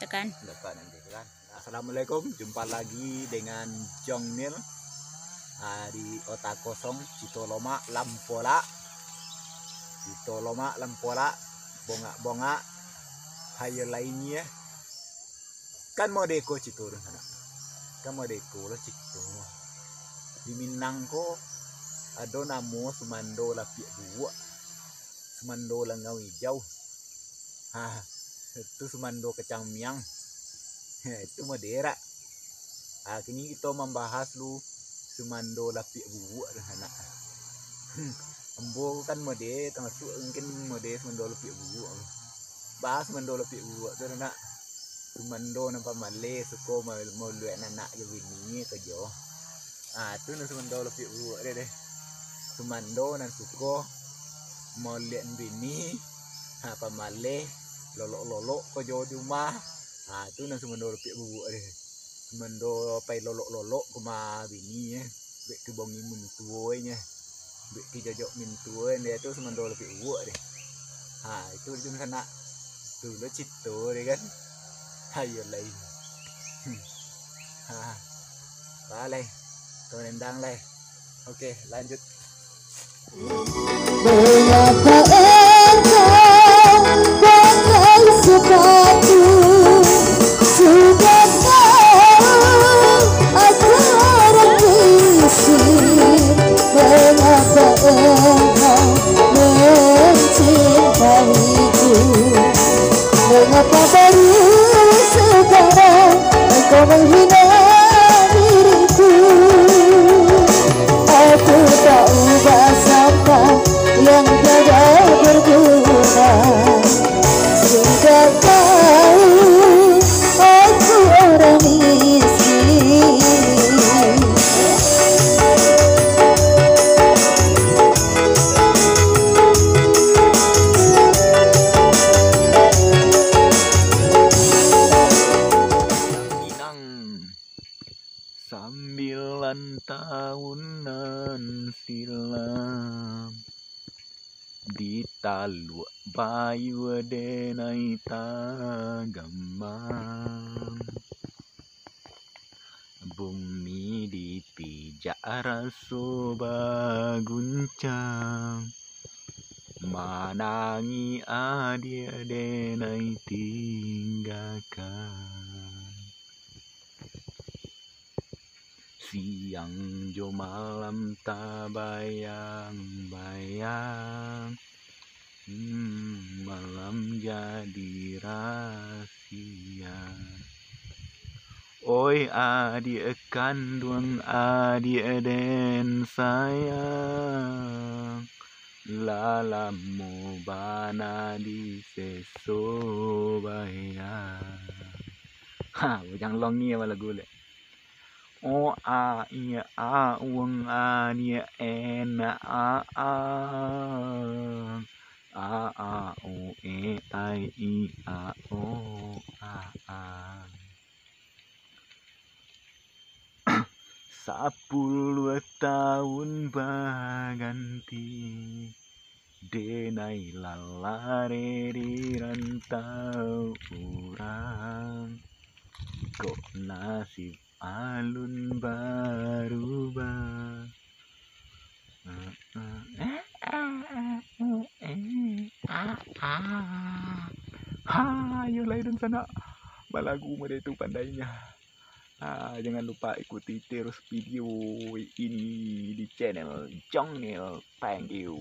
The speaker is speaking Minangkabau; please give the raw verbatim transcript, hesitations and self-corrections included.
Kan. Dapat nanti kan. Assalamualaikum, jumpa lagi dengan Jong Nil. Ah, di Otak Kosong, Cito Lomak, Lampolak. Cito Lomak, Lampolak, Bongak-Bongak, hayo lainnyo. Kan modeko cito tu, sanak. Kan modeko lah cito. Di Minang ko ado namo sumando lapiak buwok, sumando langau ijau. Ha, itu sumando kacang miang. Ha, itu modeko. Ha, kini kito mambahas lu sumando lapiak buwok tu, sanak. Ambo kan mode, tamasuak mungkin mode sumando lapiak buwok. Bahas sumando lapiak buwok tu, sanak. Sumando nan pamaleh, suko ma-, mauluak anak jo bini ko jo. Ah, tu nan sumando lapiak buwok deh, deh. Sumando nan suko mauluak bini, ha, pamaleh, lolok-lolok ko jo di umah. Ha, tu nan sumando lapiak buwok deh. Sumando pai lolok-lolok ka umah bini, eh. Buek ka bongi mintuo, eh, nyo. Buek ka jojok mintuo, eh, dia tu sumando lapiak buwok deh. Ha, itu tu sanak. Tu lo cito deh kan. Hayo lai. Hmm. Ha. Ba lai. Kau nendang lai. Oke, lanjut. Mengapa engkau pakai sepatu? Sudah tahu aku orang miskin. Mengapa engkau mencintaiku? Mengapa baru sekarang engkau menghina diriku? Aku tak ubah sampah yang tiada berguna. Sudah tahu aku orang miskin. Minang. Sambilan tahun nan silam, di Taluak Bayu denai tagamang. Bumi dipijak raso baguncang, manangih adiak denai tinggakan. Siang jo malam tabayang-bayang, hmm, malam jadi rasia. Oi adiak kanduang, adiak den sayang, lah lamo bana diseso bayang. Ha, bujang longi apo lagu lek? O a i a uang a nie e na a a a a o e ai i a o a a. Sapuluah tahun baganti, denai lah lari di rantau urang. Kok nasib alun barubah. Hayo lai dunsanak, balagu mode tu pandainyo. Ah, jangan lupa ikuti terus video ini di channel Jong Nil. Thank you.